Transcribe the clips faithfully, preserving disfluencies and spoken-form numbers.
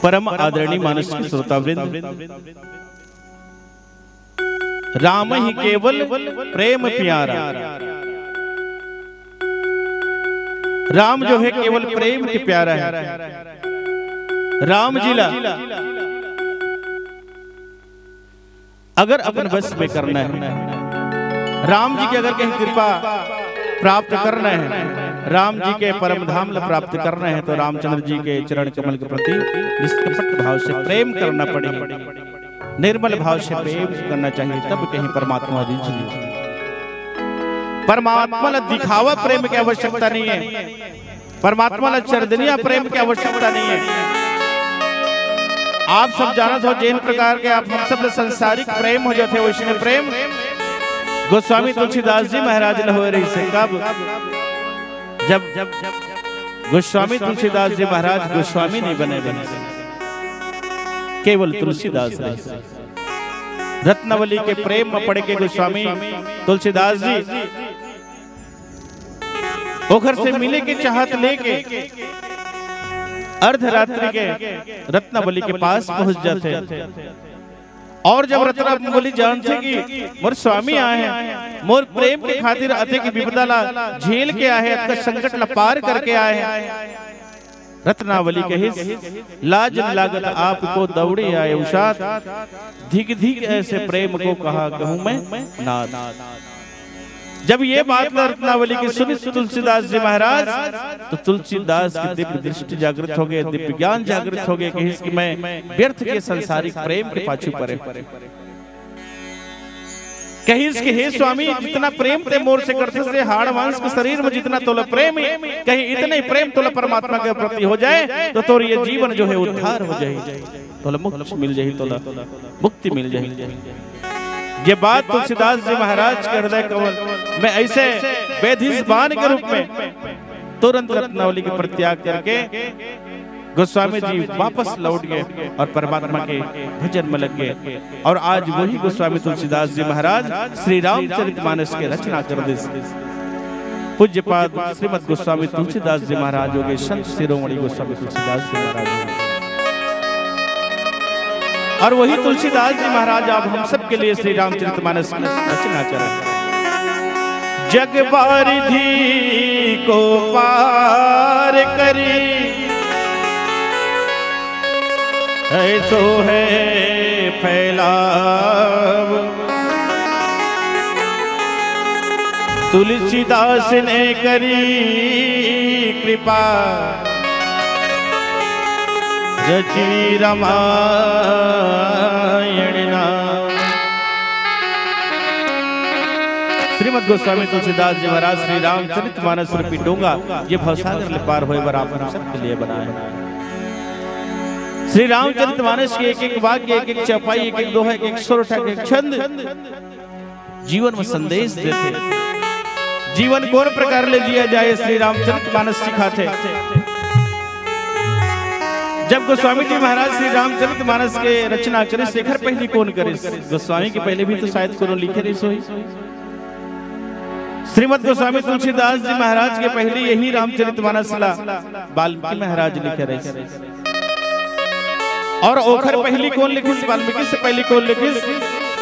परम आदरणीय मानस के श्रोतावृंद, राम ही केवल प्रेम प्यारा। राम जो है केवल प्रेम के प्यारा है। राम जी ला अगर अपन बस में करना है, राम जी के अगर कहीं कृपा प्राप्त करना है, राम जी के परम धाम ला प्राप्त करना है, तो रामचंद्र जी के चरण कमल के प्रति निष्कपट भाव से प्रेम करना पड़ेगा, निर्मल भाव से प्रेम करना चाहिए, तब कहीं परमात्मा जी जी। परमात्मा ला दिखावा प्रेम की आवश्यकता नहीं है, परमात्मा ला चरदनिया प्रेम की आवश्यकता नहीं है। आप सब जानत हो, जेन प्रकार के आप हम सब ले संसारिक प्रेम हो जाथे, वैसने प्रेम गोस्वामी तुलसीदास जी महाराज ला होए रहिसे। कब? जब गोस्वामी तुलसीदास जी महाराज गोस्वामी नहीं बने रहिस, केवल तुलसीदास रहिस। रत्नावली के प्रेम में पड़ के गोस्वामी तुलसीदास जी ओखर से मिले के चाहत लेके अर्धरात्रि के रत्नावली के पास पहुंच जाथे। और जब रत्नावली जानथे कि मोर स्वामी आए हैं, मोर प्रेम के खातिर अतेक विपदा ला झेल के आए हैं, अतका संकट ला पार करके आए हैं, रत्नावली कहिस, "लाज न लागत आपको दौड़े आए उषात, धिक धिक ऐसे प्रेम को कहा कहूँ मैं नाथ।" जब ये बात ला रत्नावली की सुनी तुलसीदास जी महाराज, तो तुलसीदास की दिव्य दृष्टि जागृत हो गए, दिव्य ज्ञान जागृत हो गए, कहिस कि मैं व्यर्थ के संसारिक प्रेम के पाछू परे। कहिस कि हे स्वामी, जितना प्रेम ते मोर से करथस, ये हाड़ मांस के शरीर में जितना तोला प्रेम है, कहीं इतने प्रेम तोला परमात्मा के प्रति हो जाए, तो तोर ये जीवन जो है उद्धार हो जाए, तोला मोक्ष मिल जाए, तोला मुक्ति मिल जाए। ये बात तुलसीदास जी महाराज के हृदय कमल में ऐसे वेधिस बाण के रूप में तुरंत रत्नावली के परित्याग करके गोस्वामी जी वापस लौट गए और परमात्मा के भजन में लग गए। और आज वही गोस्वामी तुलसीदास जी महाराज श्री रामचरितमानस के रचना कर दिस। पूज्यपाद श्रीमद गोस्वामी तुलसीदास जी महाराज हो गए, संत शिरोमणि गोस्वामी तुलसीदास जी महाराज हो गए। और वही तुलसीदास जी महाराज आप हम सब के लिए श्री रामचरितमानस की रचना करें। जग बारिधि को पार करी, ऐसो है फैलाव। तुलसीदास ने करी कृपा, रची रामायण नाम। श्रीमद गोस्वामी तुलसीदास जी महाराज श्री रामचरित मानस रूपी डोंगा, ये भवसागर ले पार होए बर आप हम सबके लिए बनाए। श्री रामचरित मानस के एक एक वाक्य, एक एक चौपाई, एक एक दोहा, एक एक सोरठा, एक एक छंद जीवन में संदेश देथे। जीवन कौन प्रकार ले जिया जाए, श्री रामचरित मानस सिखाथे। जब गोस्वामी जी महाराज श्री रामचरित मानस के रचना करिस, एखर पहली कौन करिस? गोस्वामी के पहले भी तो शायद कोनो लिखे रहिस होही। श्रीमद गोस्वामी तुलसीदास जी महाराज के पहले यही रामचरित मानस ला वाल्मीकि महाराज लिखे रहिस। और ओखर पहली कौन लिखिस? वाल्मीकि से पहली कौन लिखिस?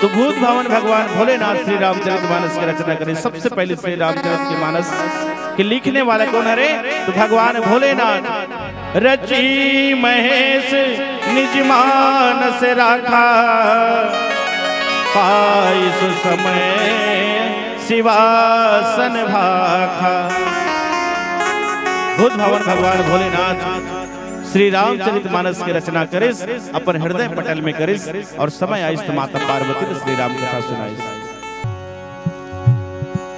तो भूत भावन भगवान भोलेनाथ श्री रामचरित मानस की रचना करे। सबसे पहले श्री रामचरित के मानस के लिखने वाला कौन हरे? तो भगवान भोलेनाथ। रची महेश निज मानस राखा, पाई सुसमय सिवासन भाखा। भूत भावन भगवान भोलेनाथ श्री रामचरित मानस के रचना करिस, अपन हृदय पटल में करिस और समय आइस त माता पार्वती ल श्री राम कथा सुनाइस।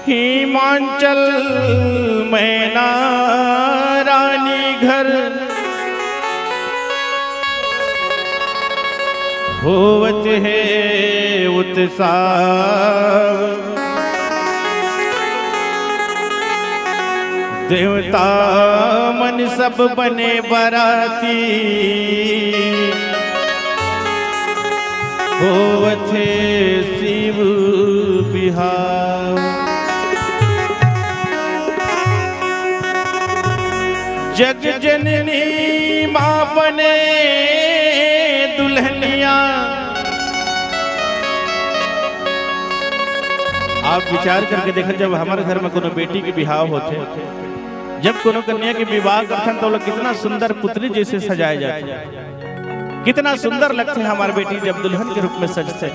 हिमांचल मैना रानी घर होवत हे उत्साह। देवता मन सब बने बराती, होवत हे शिव बिहाव। जग जननी माँ बने आप विचार करके देखत, जब हमर घर में कोनो बेटी के बिहाव होथे, जब कोनो कन्या के विवाह करथन, तो ओला कितना सुंदर पुतली जैसे सजाए जाथे, कितना सुंदर लगथे हमार बेटी जब दुल्हन के रूप में सजथे।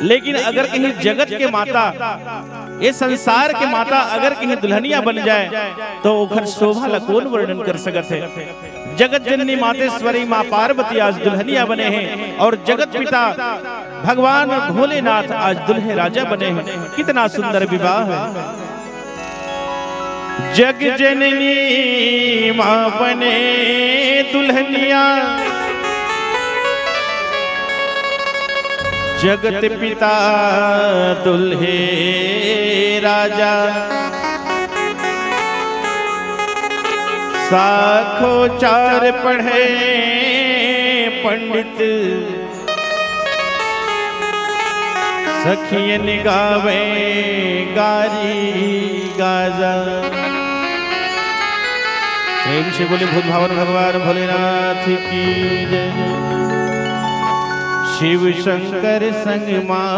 लेकिन अगर कहीं जगत के माता, ये संसार के माता अगर कहीं दुल्हनिया बन जाए, तो ओकर शोभा ला कौन वर्णन कर सकत है? जगत जननी मातेश्वरी माँ पार्वती आज दुल्हनिया बने हैं और जगत पिता भगवान भोलेनाथ आज दुल्हे राजा बने हैं। कितना सुंदर विवाह है। जग जननी माँ बने दुल्हनिया, जगत पिता दुल्हे राजा। साखो चार पढ़े पंडित, सखियन गावे गारी गाजा। प्रेम से बोले भूत भावन भगवान भोलेनाथ की जय। शिव शंकर संग माँ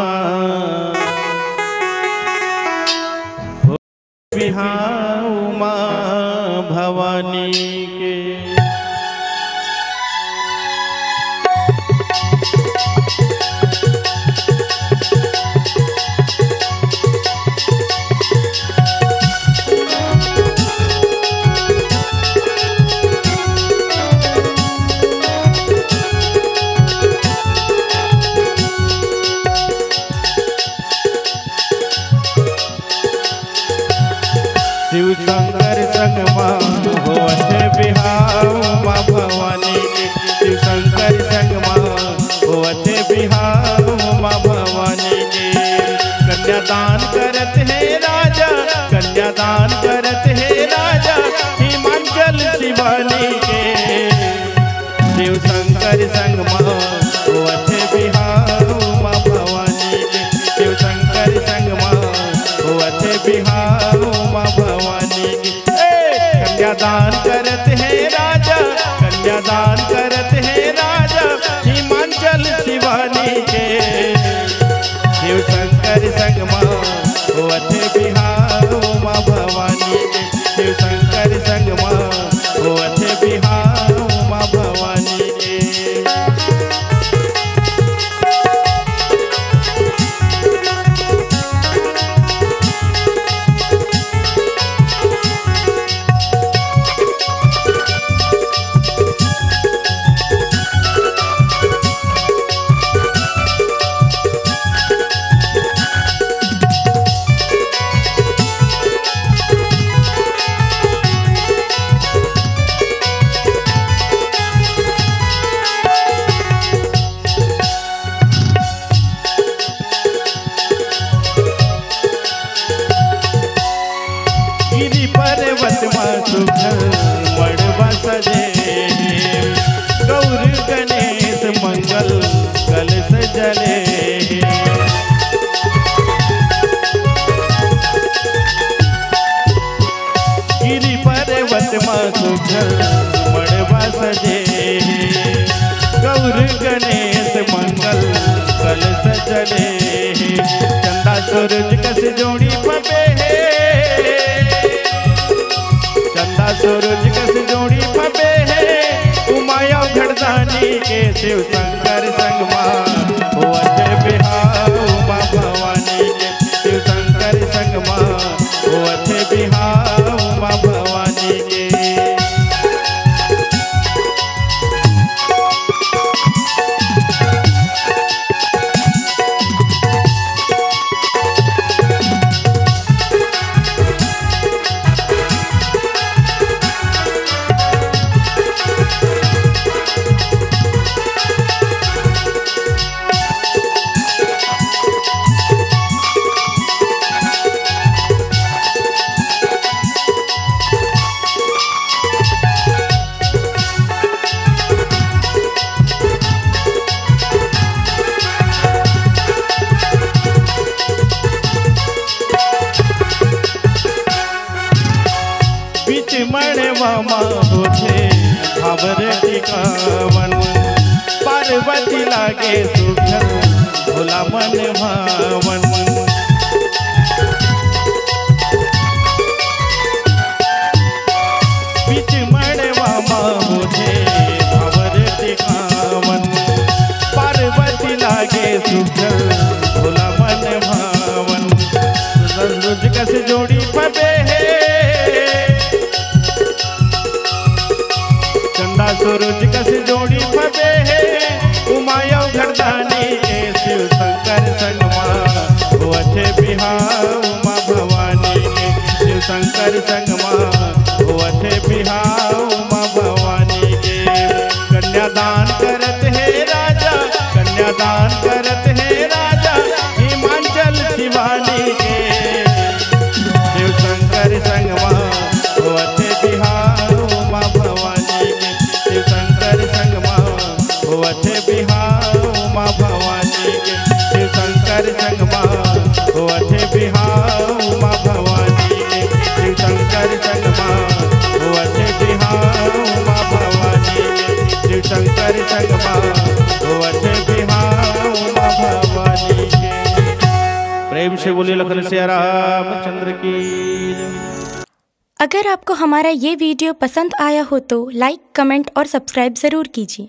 बिहाव माँ भवानी के। शिव शंकर संग मा होवत हे बिहाव माँ भवानी के। शिव शंकर संग मा होवत हे बिहाव माँ भवानी के। कन्यादान करत हे राजा, कन्यादान करत हे राजा, हिमाचल शिवानी के। शिव शंकर संग मा होवत हे बिहाव माँ भवानी के। शिव शंकर संग मा होवत हे बिहाव माँ भवानी के। ए, कन्यादान करत हे राजा, कन्यादान करत हे राजा, हिमाचल शिवानी के। शिव शंकर संग मा होवत हे बिहाव माँ भवानी के। शिव शंकर संग मा होवत हे बिहाव माँ भवानी के। गिरी पर्वत मा सुघर मड़वा सजे हे, गौर गणेश मंगल कलश जले हे। गिरी पर्वत मा सुघर मड़वा सजे हे, गौर गणेश मंगल कलश जले हे। चंदा सूरज कस जोड़ी फबे हे, चंदा सूरज कस जोड़ी फबे हे, उमा अउ घरदानी के। शिव शंकर संग मा होवत हे बिहाव उमा भवानी के। शिव शंकर संग मा होवत हे बिहाव उमा भवानी के। बीच मड़वा मा होथे भांवर टिकावन, पार्वती लागे सुघर भोला मन भावन। शंकर संग मा होवत हे बिहाव उमा भवानी के। कन्यादान करत हे राजा, कन्यादान करत हे राजा, हिमांचल शिवानी के। शिव शंकर संग मा होवत हे बिहाव उमा भवानी के। शिव शंकर संग मा होवत हे बिहाव उमा भवानी के। शिव शंकर संग मा होवत हे बिहाव उमा भवानी के। शिव शंकर संग मा होवत हे बिहाव उमा भवानी के। शिव शंकर संग मा होवत हे बिहाव उमा भवानी के। प्रेम से बोलिए लखन सिया रामचंद्र की। अगर आपको हमारा ये वीडियो पसंद आया हो तो लाइक, कमेंट और सब्सक्राइब ज़रूर कीजिए।